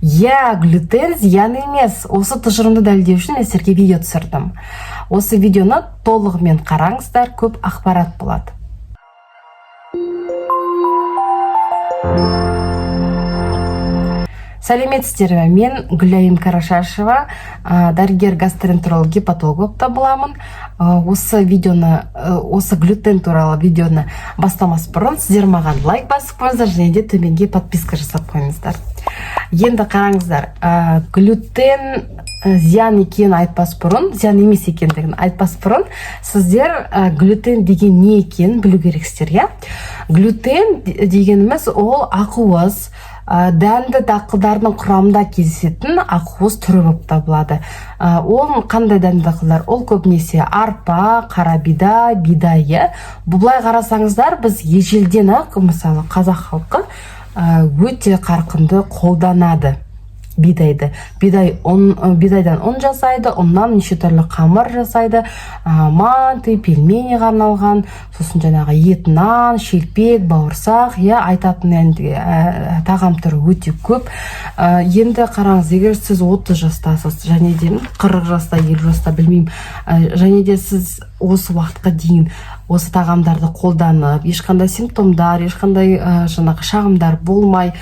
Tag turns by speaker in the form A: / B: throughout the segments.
A: Иә, глютен зиян емес. Осы тұжырымды дәлелдеу үшін мен сіздерге видео түсірдім. Осы видеоны толығымен қараңыздар, көп ақпарат болады. Сәлеметсіздер ме? Мен Гүлайым Карашашева, дәрігер гастроэнтеролог, гепатолог болып табыламын. Осы видеоны, осы глютен туралы видеоны бастамас бұрын сіздер маған лайк басып қойыңыздар және де төменге подписка жасап қойыңыздар. Енді қараңыздар, глютен зиян екенін айтпас бұрын, зиян емес екендігін айтпас бұрын сіздер глютен деген не екенін білу керексіздер, иә? Глютен дегеніміз ол ақуыз, дәнді дақылдардың құрамында кездесетін ақуыз түрі болып табылады. Ол қандай дәнді дақылдар? Ол көбінесе арпа, қара бидай, бидай, иә. Былай қарасаңыздар, біз ежелден ақ, мысалы, қазақ халқы өте қарқынды қолданады бидайды. Бидай ұн, бидайдан ұн жасайды, ұннан неше түрлі қамыр жасайды, манты, пельмениға арналған, сосын жаңағы ет нан, шелпек, бауырсақ, иә, айтатын енді тағам түрі өте көп. Енді қараңыз, егер сіз 30 жастасыз және де 40 жаста, 50 жаста, білмеймін, және де сіз осы уақытқа дейін осы тағамдарды қолданып, ешқандай симптомдар, ешқандай жаңағы шағымдар болмай,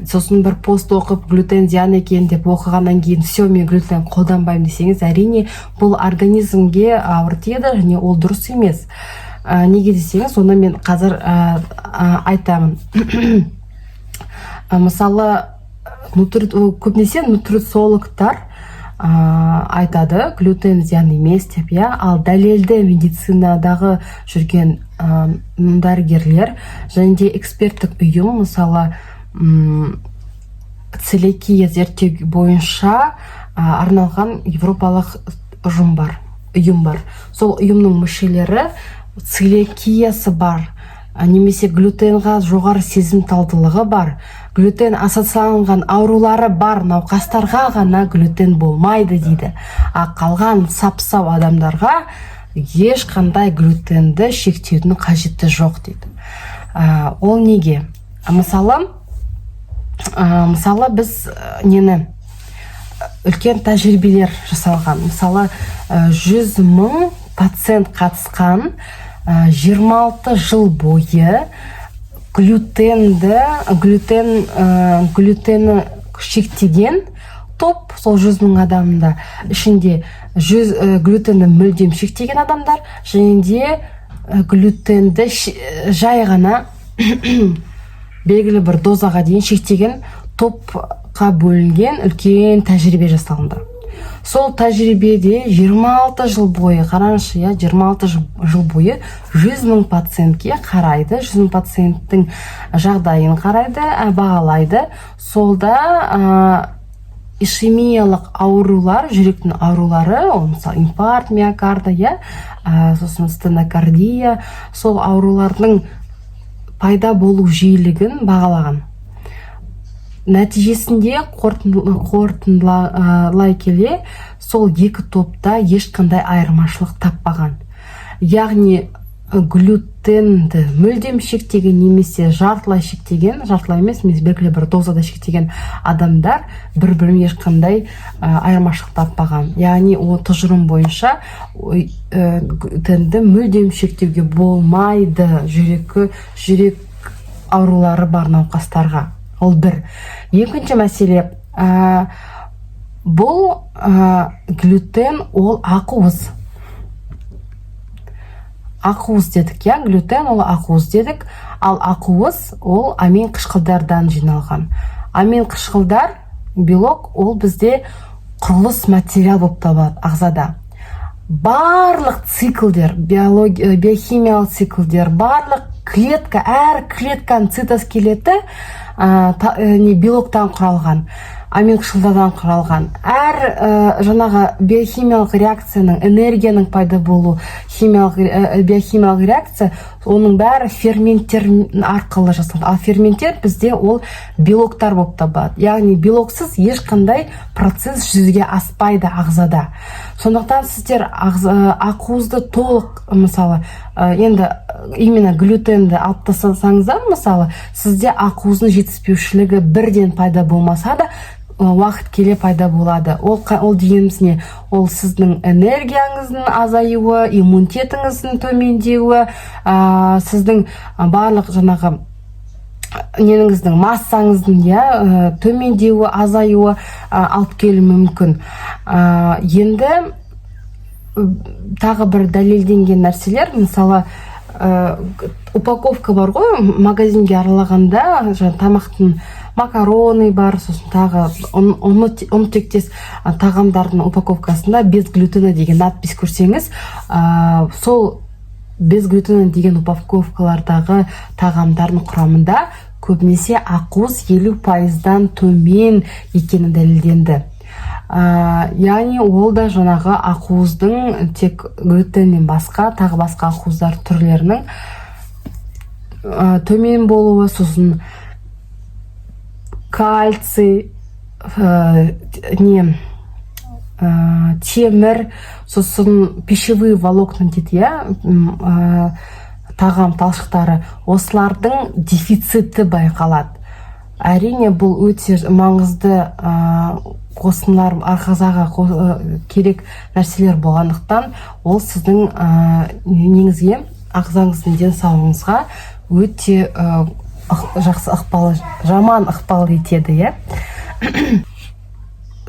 A: сосын бір пост оқып, глютен зиян екен деп оқығаннан кейін «все, мен глютен қолданбаймын» десеңіз, әрине, бұл организмге ауыр тиеді және ол дұрыс емес. Неге десеңіз, оны мен қазір айтамын. Мысалы, көбінесе нутрициологтар айтады глютен зиян емес деп, иә. Ал дәлелді медицинадағы жүрген дәрігерлер және де эксперттік ұйым, мысалы, целиакия зерттеу бойынша арналған европалық ұжым бар, ұйым бар. Сол ұйымның мүшелері целиакиясы бар немесе глютенға жоғары сезімталдылығы бар, глютен ассоциацияланған аурулары бар науқастарға ғана глютен болмайды дейді. А қалған сап сау адамдарға ешқандай глютенді шектеудің қажеті жоқ дейді. Ол неге? Мысалы, біз нені, үлкен тәжірибелер жасалған, мысалы, 100 000 пациент қатысқан, 26 жыл бойы глютенді глютен глютені шектеген топ. Сол 100 000 адамда ішінде глютенді мүлдем шектеген адамдар және де глютенді жай ғана белгілі бір дозаға дейін шектеген топқа бөлінген үлкен тәжірибе жасалынды. Сол тәжірибеде 26 жыл бойы, қараңызшы, иә, 26 жыл бойы 100 мың пациентке қарайды, 100 мың пациенттің жағдайын қарайды, бағалайды. Солда ишемиялық аурулар, жүректің аурулары, ол мысалы инфаркт миокарда, иә, сосын стенокардия, сол аурулардың пайда болу жиілігін бағалаған. Нәтижесінде қорытындылай келе, сол екі топта ешқандай айырмашылық таппаған. Яғни глютенді мүлдем шектеген немесе жартылай шектеген, жартылай емес, немесе белгілі бір дозада шектеген адамдар бір бірімен ешқандай айырмашылық таппаған. Яғни ол тұжырым бойынша глютенді мүлдем шектеуге болмайды жүрек аурулары бар науқастарға. Ол бір. Екінші мәселе, бұл глютен ол ақуыз. Ақуыз дедік, иә, глютен ол ақуыз дедік. Ал ақуыз ол амин қышқылдардан жиналған. Амин қышқылдар, белок, ол бізде құрылыс материал болып табылады. Ағзада барлық циклдер, биохимиялық циклдер, барлық клетка, әр клетканың цитоскелеті не, белоктан құралған, амин қышқылдардан құралған. Әр жаңағы биохимиялық реакцияның, энергияның пайда болу, химиялық, биохимиялық реакция, оның бәрі ферменттер арқылы жасалады. Ал ферменттер бізде ол белоктар болып табылады. Яғни белоксыз ешқандай процесс жүзеге аспайды ағзада. Сондықтан сіздер ақуызды толық, мысалы, енді именно глютенді алып тастасаңыздар, мысалы, сізде ақуыздың жетіспеушілігі бірден пайда болмаса да, Уақыт келе пайда болады. Ол дегеніміз не? Ол сіздің энергияңыздың азаюы, иммунитетіңіздің төмендеуі, сіздің барлық жаңағы неңіздің, массаңыздың, иә, төмендеуі, азаюы алып келуі мүмкін. Енді тағы бір дәлелденген нәрселер, мысалы, упаковка бар ғой, магазинге аралағанда жаңа тамақтың, макароны бар, сосын тағы ұн тектес тағамдардың упаковкасында «без глютена» деген надпись көрсеңіз, сол «без глютена» деген упаковкалардағы тағамдардың құрамында көбінесе ақуыз 50%-дан төмен екені дәлелденді. Яғни ол да жаңағы ақуыздың тек глютеннен басқа тағы басқа ақуыздар түрлерінің төмен болуы, сосын кальций, не, темір, сосын пищевые волокна дейді, иә, тағам талшықтары, осылардың дефициті байқалады. Әрине, бұл өте маңызды қосындылар, ағзаға керек нәрселер болғандықтан, ол сіздің неңізге, ағзаңыздың денсаулығыңызға өте жақсы ықпал, жаман ықпал етеді, иә.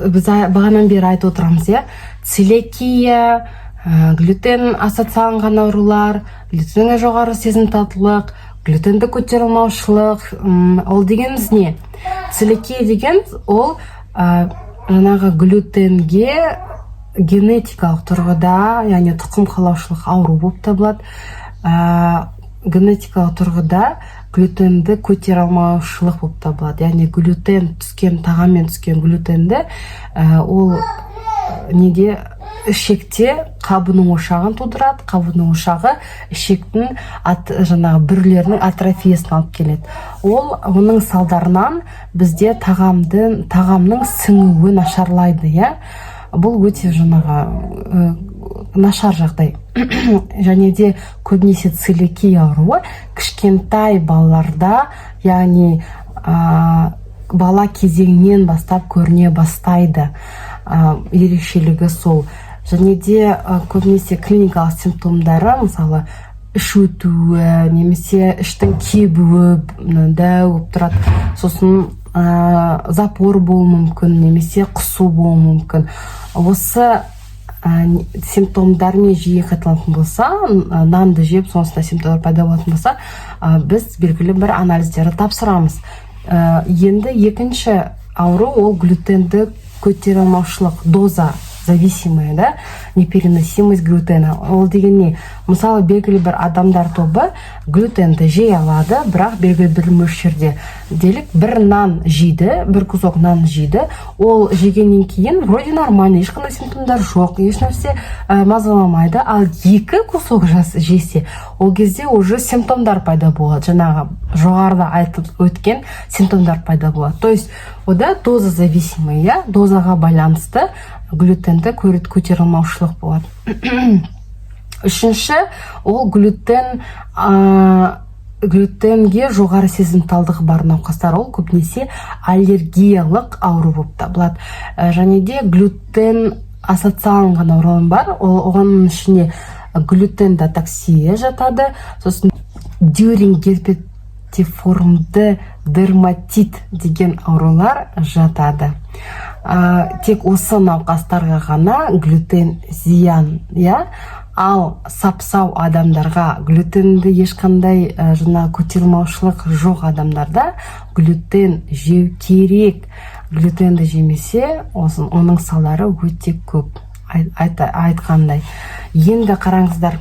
A: Біз бағанадан бері айтып отырамыз, иә, целиакия, глютен ассоциацияланған аурулар, глютенге жоғары сезімталдылық, глютенді көтере алмаушылық. Ол дегеніміз не? Целиакия деген ол жаңағы глютенге генетикалық тұрғыда, яғни тұқым қуалаушылық ауру болып табылады. Генетикалық тұрғыда глютенді көтере алмаушылық болып табылады, яғни глютен түскен тағаммен түскен глютенді ол неде, ішекте қабыну ошағын тудырады. Қабыну ошағы ішектің жаңағы бүрілерінің атрофиясын алып келеді. Ол оның салдарынан бізде тағамның сіңуі нашарлайды, иә. Бұл өте жаңағы нашар жағдай. Және де көбінесе целиакия ауруы кішкентай балаларда, яғни бала кезеңінен бастап көріне бастайды. Ерекшелігі сол. Және де көбінесе клиникалық симптомдары, мысалы, іш өтуі немесе іштің кебуі, дәу болып тұрады, сосын запор болуы мүмкін немесе құсу болуы мүмкін. Осы симптомдармен жиі қайталанатын болса, нанды жеп, сонысында симптомдар пайда болатын болса, біз белгілі бір анализдерді тапсырамыз. Енді екінші ауру ол глютенді көтере алмаушылық, доза зависимая, да, непереносимость глютена. Ол деген не? Мысалы, белгілі бір адамдар тобы глютенді жей алады, бірақ белгілі бір мөлшерде. Делік, бір нан жейді, бір кусок нан жейді. Ол жегеннен кейін вроде нормально, ешқандай симптомдар жоқ, ешнәрсе мазаламайды. Ал екі кусок жесе, ол кезде уже симптомдар пайда болады, жаңағы жоғарыда айтып өткен симптомдар пайда болады. То есть ода доза зависимый, иә, дозаға байланысты глютенді көтере алмаушылық болады. Үшінші ол глютенге жоғары сезімталдығы бар науқастар. Ол көбінесе аллергиялық ауру болып табылады. Және де глютен ассоциацияланған аурулар бар. Ол оған ішіне глютен атаксия жатады, сосын Дюринг герпетиформды дерматит деген аурулар жатады. Тек осы науқастарға ғана глютен зиян, иә. Ал сап сау адамдарға, глютенді ешқандай жаңағы көтере алмаушылық жоқ адамдарда глютен жеу керек. Глютенді жемесе, оның салдары өте көп, айтқандай. Енді қараңыздар,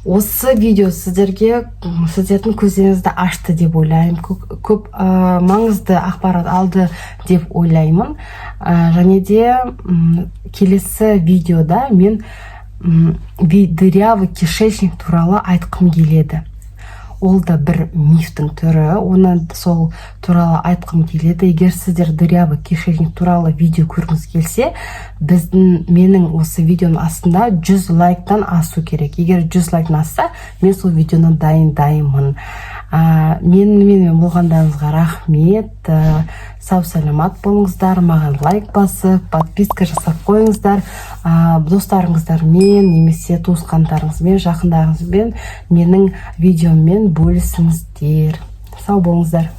A: осы видео сіздерге, сіздердің көздеріңізді ашты деп ойлаймын. Көп маңызды ақпарат алды деп ойлаймын. Және де келесі видеода мен дырявый кишечник туралы айтқым келеді. Ол да бір мифтің түрі, оны сол туралы айтқым келеді. Егер сіздер дырявый кишечник туралы видео көргіңіз келсе, менің осы видеоның астында 100 лайктан асу керек. Егер 100 лайктан асса, мен сол видеоны дайындаймын. Менімен болғандарыңызға рахмет. Сау саламат болыңыздар. Маған лайк басып, подписка жасап қойыңыздар. Достарыңыздармен немесе туысқандарыңызбен, жақындарыңызбен менің видеоммен бөлісіңіздер. Сау болыңыздар.